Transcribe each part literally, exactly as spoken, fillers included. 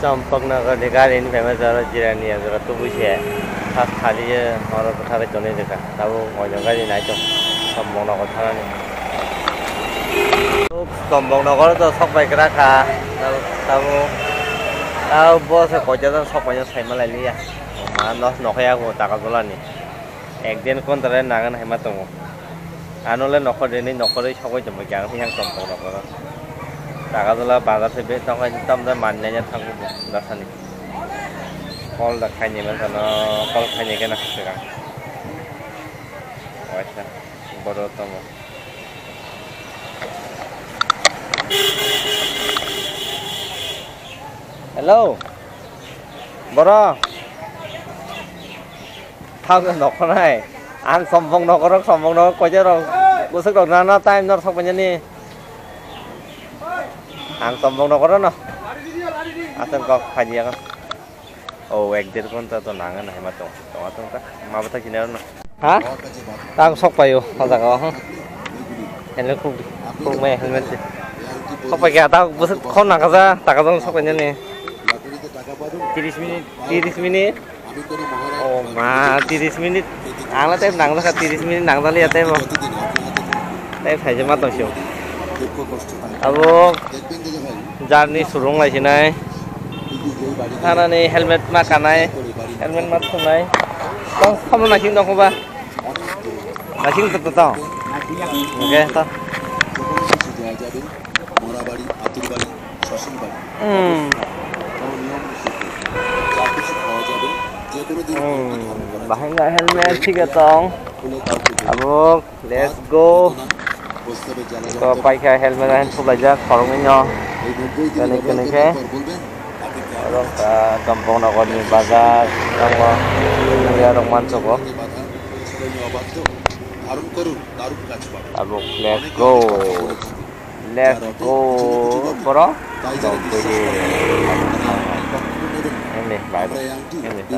Champaknagar ni gari ni phaima jora jirani jora tubui se. Thas thali ye oro bwthagwi tonwi rwkha. Tabuk oino gari nai tong. Champaknagar thanani. Champaknagar to sok bai kwrak kha. Tabuk, tabuk, tabuk bo se koita jora sok bai no sai ma lai liya. Ma no nokha yago taka jolani. Ek din kontra nangan hai ma tongo. Ano le nokhor rini nokhorwi sogwi tongma khe ang yang tong tong nokhoro. Taka jala bazar se be tong hai tam da man nanya thango bo dasani. Call da khaini man sano call khaini khe na khe kang. Waisa bodo tongo. Hello. Boro. Thang nokho nai. Ang sombong nokorok, sombong nokor koicha rok, bwswk rok nana time nor sok manya ni. Ang sombong nokoro no. Asal kok khaji ang. Oh, ek der ghonta to nang na hema tong. Tong tong ta. Ma bata kina no. Ha? Tang sok payo, o jaga o, ha? Helmet khuk, khuk mai helmet de. Sok pai kya, ta bwswk khon nang kaja, taka jong sok pai nani. Tiris minit, tiris minit. Oh ma, tiris minit. Ang la time nang jakha, tiris minit nang jali ya time o. Time sai je ma tong sio. Abo journey surung lai sinai. Thanani helmet ma kanai, helmet ma thunai. Tong khomo naising tong ba. Naising to to. Oke to. Hmm. Hmm. Bahai na helmet thik tong. Abo. Let's go. Ko paikha helmet ahin sublai jak khoroknwi no. Kene kene khe. Oro ka Champang Nagar ni bazar tongo. Nokya rok mansugo. Abo let's go. Let's go. Boro. Dong pwidi. Ini bai bai. Ini ta.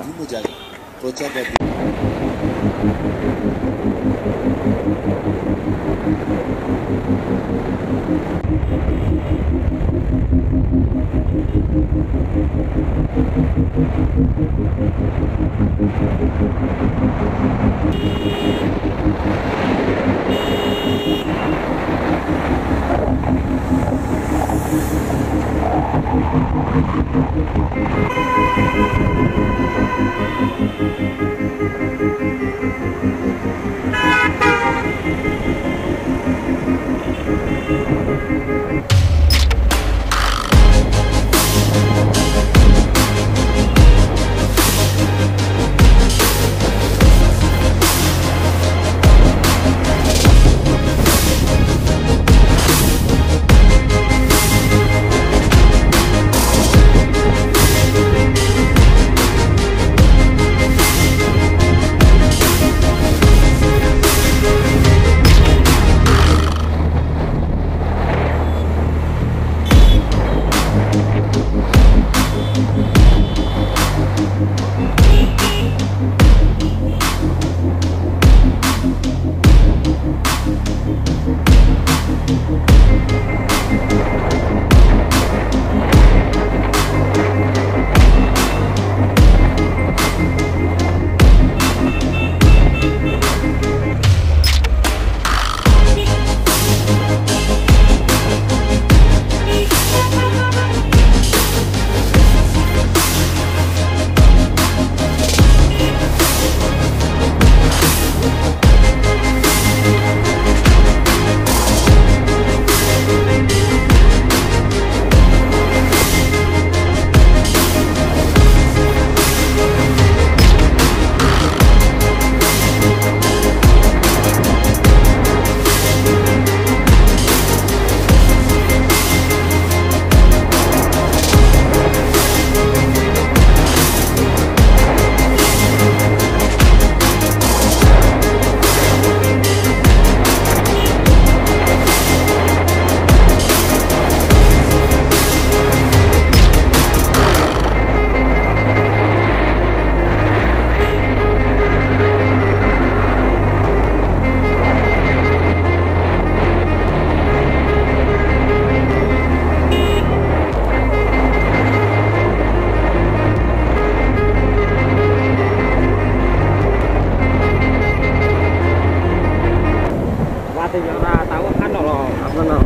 Abono,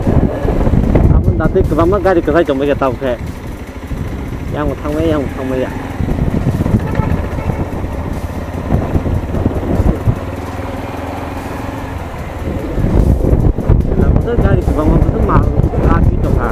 abono dati kwbangma gari kwchai tongbaikha tabuk khe. Yang bo thangmaya, yang bo thangmaya. Lama khe gari kwbangma khe mal rwgwi tongkha.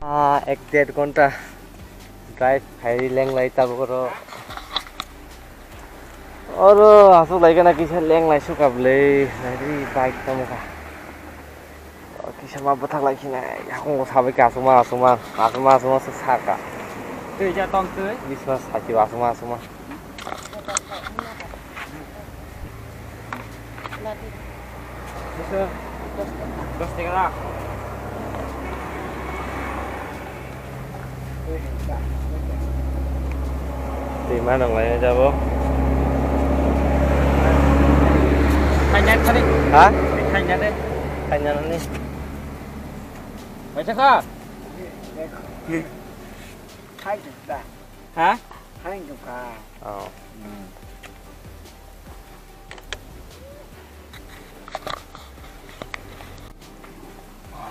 Ah, ek der ghonta drive khai lenglai tabuk oro. Oro aswk lai gana kisa lenglai suka bwlwi, naidi bike tamo kha. Kisa ma bwthak lai khina, yakung sabai kha aswkma, aswkma, aswkma, aswkma se saka. Twi ja tong twi. Bisma saki aswkma, aswkma. Dos taka. Twi ma nang lai jabo. Khaina thari. Ha? Khaina de. Khaina ni. Paisa kha? Khai jukha. Ha? Khai jukha. Oh. Hmm.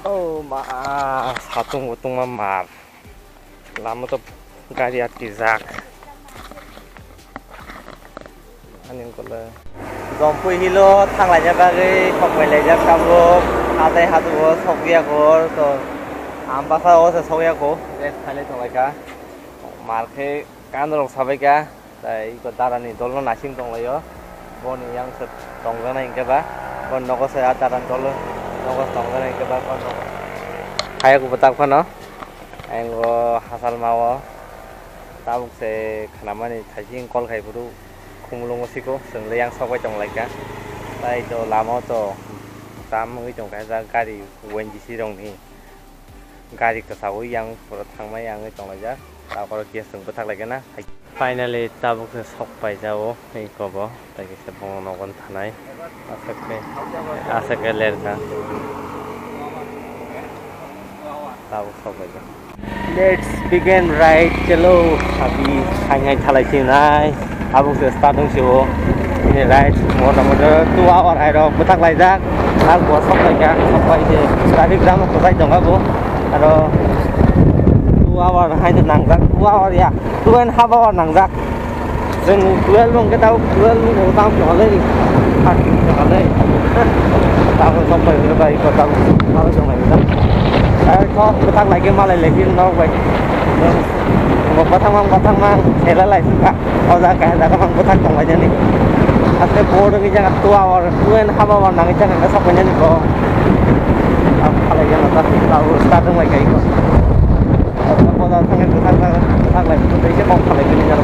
Oh ma, satung butung ma mar. Lama to gari atkijak. Ani kole. Dompui hilo thanglaina bagwi khokbai laijak tabuk. Hatai hadugo sokya kor to. Ampasa o se sokya ko. Rest khailai tonglaika. Mar khe kanrok sabaika. Tai iko darani dolno naising tonglaio. Boni yang se tongjaknai hwnkhe ba. Boni nogo se a darani dolo nogo se tongjaknai hwnkhe ba. Boni nogo. Hayok bwtak phano. Ang o hasal mao. Tabuk se khnamani thaising call khai phuru khumulungo siko chwng le yang sok bai tong lai kha. Tai to lama o to jam wngwi tong kha jak gari O N G C rokni gari kwchagwi yang pura thangmai yang wngwi tong lai jak. Tabuk oro khe chwng bwthak lai kha na. Finally tabuk se sok pai jak o iko bo. Tai kaisa bongni nogo thanai. Aswk khe, aswk khe ler kha. Tabuk sok bai kha. Let's begin ride, chalo. Abi, hai hai thalai sinai. Tabuk se start wng sio. Ini ride, mota mota two hour hai rok bwthak lai jak. Ar bo sok bai kha, sok bai se. Traffic jam kwchai tong kha bo. Aro two hour hai nang jak. Two hour ya. Two and half hour nang jak. Chwng twelve wngkhe tabuk twelve wngkhe tamo tongkha le, thirty wngkha le. Tabuk sok bai hwnwi bai kho tabuk malo tong lai kha. Ai kho bwthak lai khe malai lai khe nok bai. Bo bwthak mang bwthak mang sela lai kha. O jaga khe jaga mang bwthak tong lai jani. Asle board wngwi jaga two hour, two and half hour nangwi jaga khe sok bai jani bo. Ang khalai jana ta tabuk start wng lai kha kho. Bazar thangwi bwthak lai, bwthak lai, bwthak lai, tei se kok khalai bini jaro.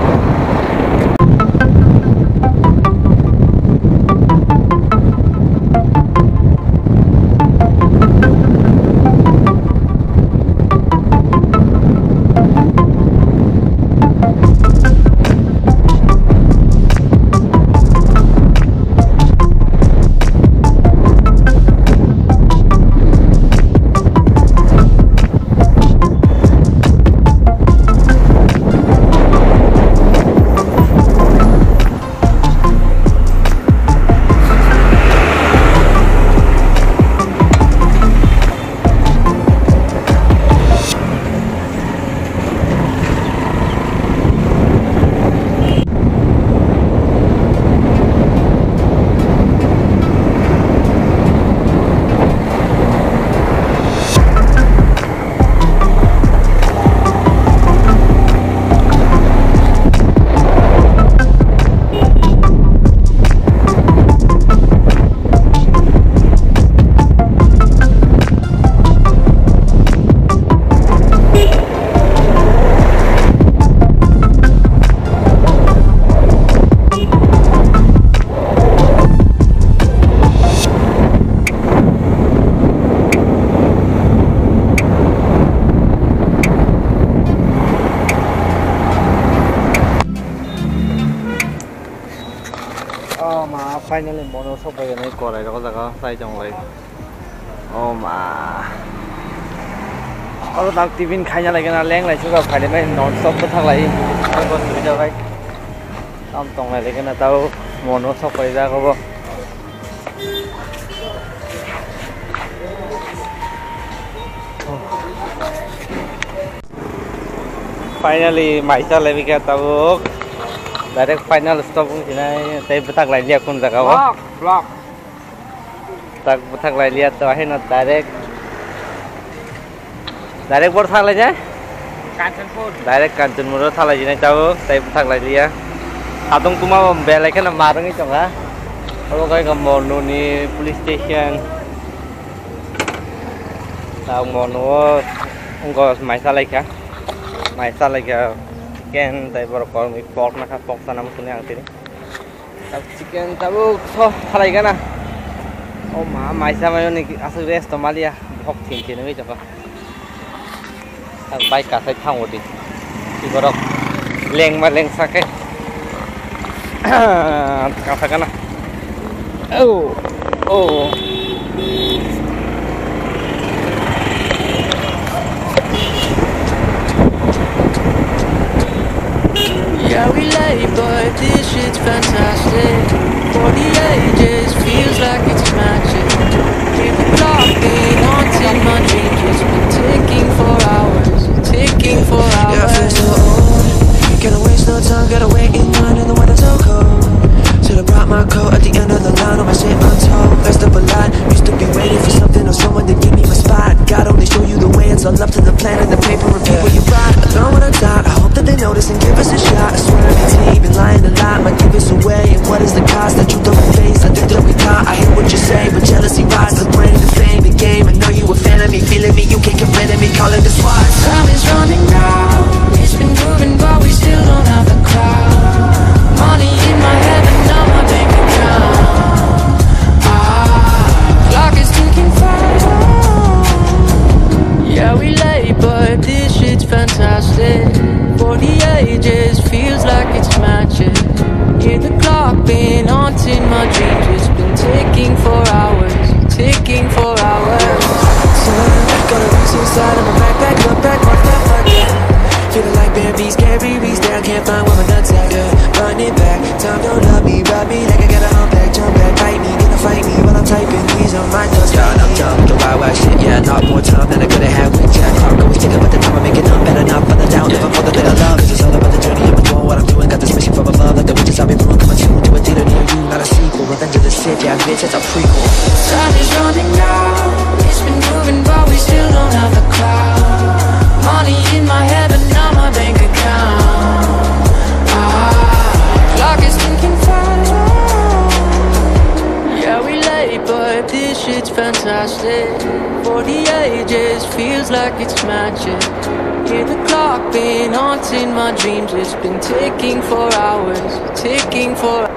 Finally, mono sok bai nai korai rok jaga chai tong lai. O ma. Oro tak tiffin khaina lai gana leng lai suka phai mai non stop bwthak lai. Tam tong lai gana tao mono sok bai jaga bo. Finally, maisa lai bikha tabuk. Direct final stop wng sinai, tei bwthak lai liya kun jaga o. Block, block. Tak bwthak lai liya to, ahino direct. Direct bor thak lai jai? Kanchanpur. Direct Kanchanpur o thak lai jinai tabuk, tei bwthak lai liya. Satung tuma bo belai kheno mar wngwi tonga. Abo kai ka Mornu ni police station. Tabuk Mornu o wngkha maisa lai kha. Maisa lai kha chicken tei borok kormoi pork nakha, pork sana muchungni ang tini. Tabuk chicken tabuk so khalai gana. O ma maisa mayo ni aswk rest to maliya. Bok thin thin wngwi tongkha. Tabuk bike kasai thango di. Borok lengma lengsa khe. Kasa gana. Oh, oh. Yeah, we late, but this shit's fantastic. Forty-eight days feels like it's magic. Keep the clock being haunted, my dreams just been ticking for hours. Ticking for hours. Yeah, I feel so old. Gotta waste no time, gotta wait in line, and the weather's so cold. Should've brought my coat at the end of the line, on my shit untold. Messed up a lot, used to be waiting for something or someone to give me my spot. God only show you the way, it's all up to the plan and the paper and people you brought. I don't wanna die, I hope that they notice and give us a shot. I swear I ain't even lying a lie, might give us away. And what is the cost? The truth don't face, I think that we caught. I hear what you say, but jealousy rise, the blame, the fame, the game. I know you a fan of me, feeling me, you can't get rid of me, calling the squad. Time is running out, it's been moving, but we still don't have the clock. Money in my head, but not my bank account. Ah, clock is ticking fast. Yeah, we late, but this shit's fantastic. Forty-eight days feels like it's magic. Hear the clock being haunted, my dreams, it's been ticking for hours, ticking for hours. So, got a reason inside of my backpack, look back, what the fuck, yeah. Feeling like bad beats, can't reach down, can't find where my nuts at, yeah. Run it back, time don't love me, rob me like I got a hump back, jump back, bite me, gonna fight me while I'm typing, please on my thoughts. Yeah, and I'm done with the wild, wild shit, yeah, not more time than I coulda had with Jack. Clock always ticking, but the time I'm making up better not by the down, living for the thing I love, 'cause it's all about the journey, I'm doing what I'm doing, got this mission from above, like the witches I've been brewing, coming soon to a theater near you, not a sequel, Revenge of the Sith, yeah, bitch, it's a prequel. Time is running out, it's been moving, but we still don't have the clock. Money in my head, but not my bank account. Ah, clock is ticking fast. Yeah, we late, but this shit's fantastic. Forty-eight days feels like it's magic. Hear the clock being haunted, my dreams, it's been ticking for hours, ticking for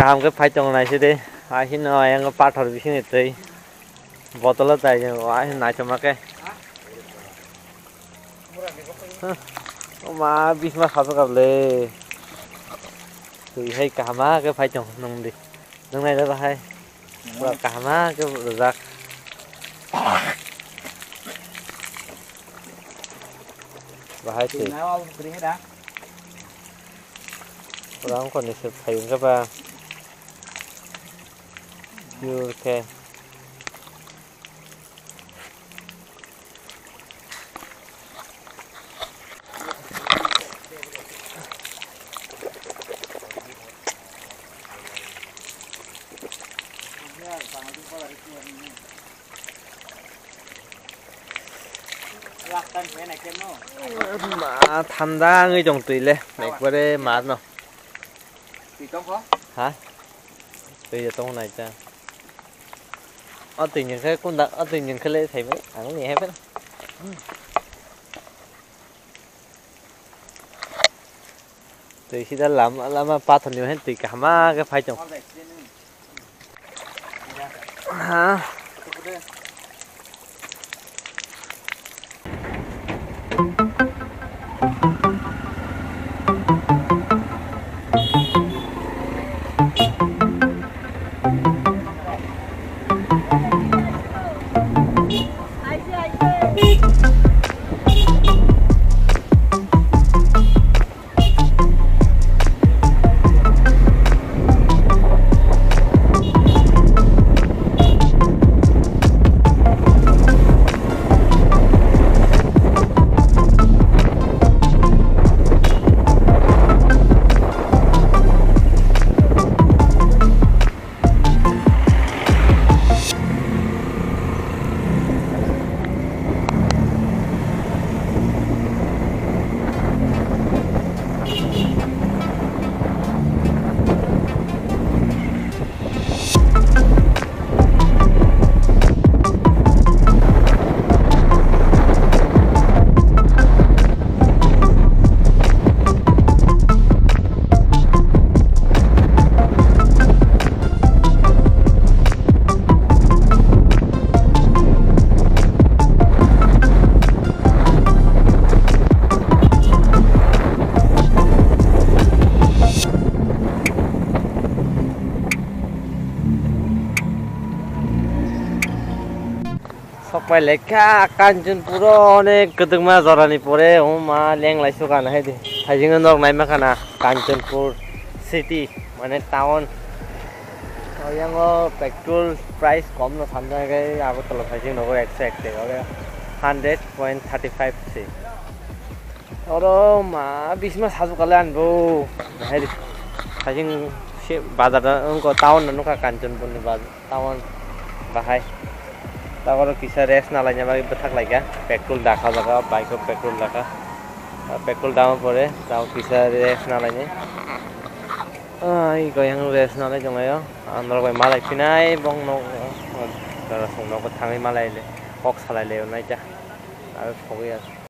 Kaham khe phai tongo naisidi. Hai hino ayang pathor bisingni twi. Botolo tai jeng o, ai naithoma khe. Huh. O ma, bisma sajak le. Twi hai kahama khe phai tong nung di. Nung nai da bahai. Pura kahama khe rwjak. Bahai twi. Pura wngkha ni se phai wngkha ba. Pure khe. Ma, thanda wngwi tong twi le, ekbare mar no. Twi tongkho? Ha? Twi ya tong nai ta. O twi ni khe kunda, o twi ni khe le thai bai, ang ni hai bai. Twi sida lama, lama pathor ni hai twi kahama khe phai tong. Ha? Sokpai lekha Kanchanpur o onek kwdwkma jorani pore, o ma leng lai suka na hai di. Thaijingno nok naima khana Kanchanpur city, mane town. Oyango petrol price kom no thamjak, Agartala thaijing nogo ekso ek tega, ore hundred point thirty five se. Oro ma bisma sajuk kale anbo. Hai di. Thaijing se bazar wngko town no nukha Kanchanpur ni bazar. Town bahai. Taboro kisa rest nalaina bagwi bwthak laikha. Petrol dakha jaga, bike o petrol dakha. Ah, petrol dama pore, tabok kisa rest nalaini. Ai, goyang rest nalai tonglaio. Ang norok bai malai phinai, bong nok, dara song nogo thangwi malai le, kok salai le naita. Aro sogwi ya.